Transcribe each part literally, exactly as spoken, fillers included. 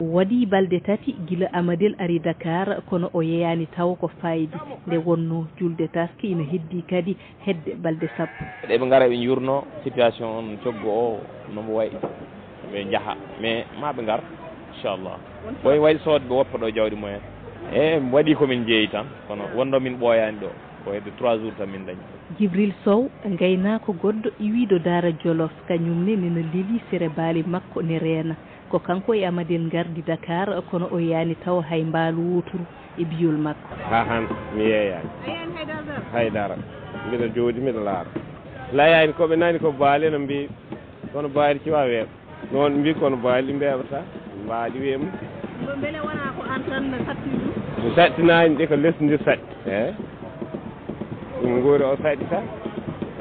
Waɗii balɗe tati gila Amadel ari Dakar, kono o yeeyaani tawo ko faydi. Nde wonnoo julde taske ina heddii kadi hedde balɗe sappo. Eɓe ngara, eɓe njuurnoo situation on, coggu o no mbo wayi, ɓe njaha, mais maa ɓe ngar, inchallah. Wayi, wayi soodɓe woppa ɗo jawdi mumen. E waɗii ko min njeeyi tan, kono wonno min ɓooyaani ɗo, ko hedde trois jours tan min dañi. Jibril Sow, ngaynaako goɗɗo iwiiɗo Daara Jolof, kañum ne nena lelii sere baali makko ne reena. Ko kanko e Amadel ngardi Dakar, kono o yaani tawa hay mbaalu wooturu e biyol makko. Haa han, mi yeeyaani. A yeeyaani hay dara? Hay dara. Mbiɗa jooɗi, mbiɗa laara. Layaani ko ɓe nani ko baali no mbiyi, kono baali ci waa weeɓa. Noon mbiyi kono baali mbeeɓata, baali weeɓa. Mbo mbele wonaa ko aan tan saɗti ɗum? Mi saɗtinaani ɗe, ko lesdi ndi saɗti. Eey. Ɗum nguura o saɗi tan.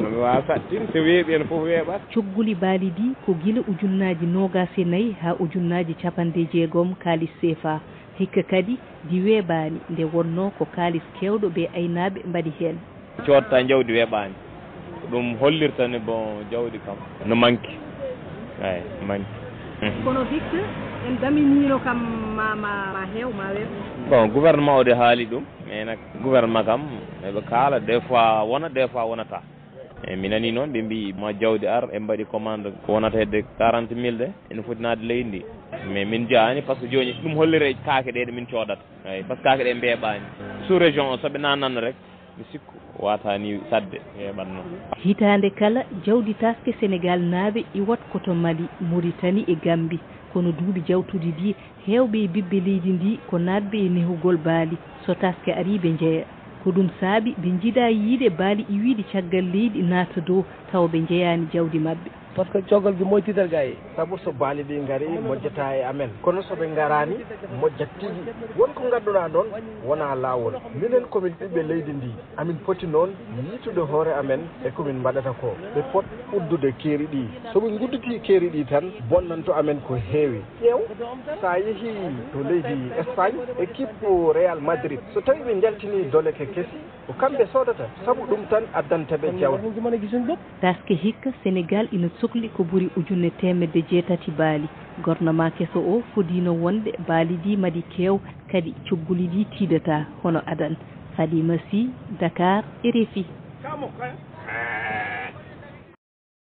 No mi waawa saɗtin, so weeɓi en fof weeɓat. Cogguli baali ɗi ko gila ujunnaaji noogaas e nayi haa ujunnaaji capanɗe jeegom kaalis seefaa. Hikka kadi ɗi weeɓaani, nde wonnoo ko kaalis keewɗo ɓe aynaaɓe mbaɗi heen. Coodta jawdi weeɓaani. Ko ɗum hollirta ne, bon, jawdi kam no manki. Eey, manki. Hmm. Kono hikka en daminiino kam ma, ma, ma heew, ma weeɓ? Bon, gouvernement o de haali ɗum, mais nak gouvernement kam eɓe kaala, des fois wona, des fois wonata. E mi nani noon ɓe mbiyi ma jawdi ar, ɓe mbaɗi commande ko wonata hedde quarante mille de, ene foti naatde leydi ndi. Mais min njahaani, par ce que jooni ɗum hollire kaake ɗe, ɗe min coodata. Eey, par ce que kaake ɗe mbeeɓaani. Sous région o, so ɓe naatnanno rek, mi sikku waata ni saɗde weeɓatno. Hitaande kala, jawdi taske Senegaal naaɓe iwat ko to Mali, Muritani e Gambi. Kono duuɓi jawtuɗi ɗi, heewɓe e ɓiɓɓe leydi ndi ko naatɓe e nehugol baali. So taske arii, ɓe njeya. Ko ɗum saabi ɓe njiɗaa yiyde baali iwiiɗi caggal leydi naata dow, tawa ɓe njeyaani jawdi maɓɓe. Par ce que coggal gi moytital gay. Sabu so baali ɗi ngari, mojjata e amen. Kono so ɓe ngaraani, mojjat tigi. Won ko ngadduɗaa noon, wonaa laawol. Minen ko min ɓiɓɓe leydi ndi. Amin poti noon yiitude hoore amen e ko min mbaɗata ko. Ɓe pot uddude keeri ɗi. So ɓe ngudditii keeri ɗi tan, bonnanto amen ko heewi. Ƴeew, so a yehii to leydi Espagne, équipe Real Madrid, so tawii ɓe njaltinii doleke kesi, ko kamɓe soodata, sabu ɗum tan addanta ɓe jawdi. Taske hikka, Senegaal ina sokli ko ɓuri ujunere teemedde jeetati baali. Gornama keso o fodiino wonde baali ɗi maɗi keew, kadi cogguli ɗi tiidataa, hono adan. Fadima Sy, Dakar, R F I.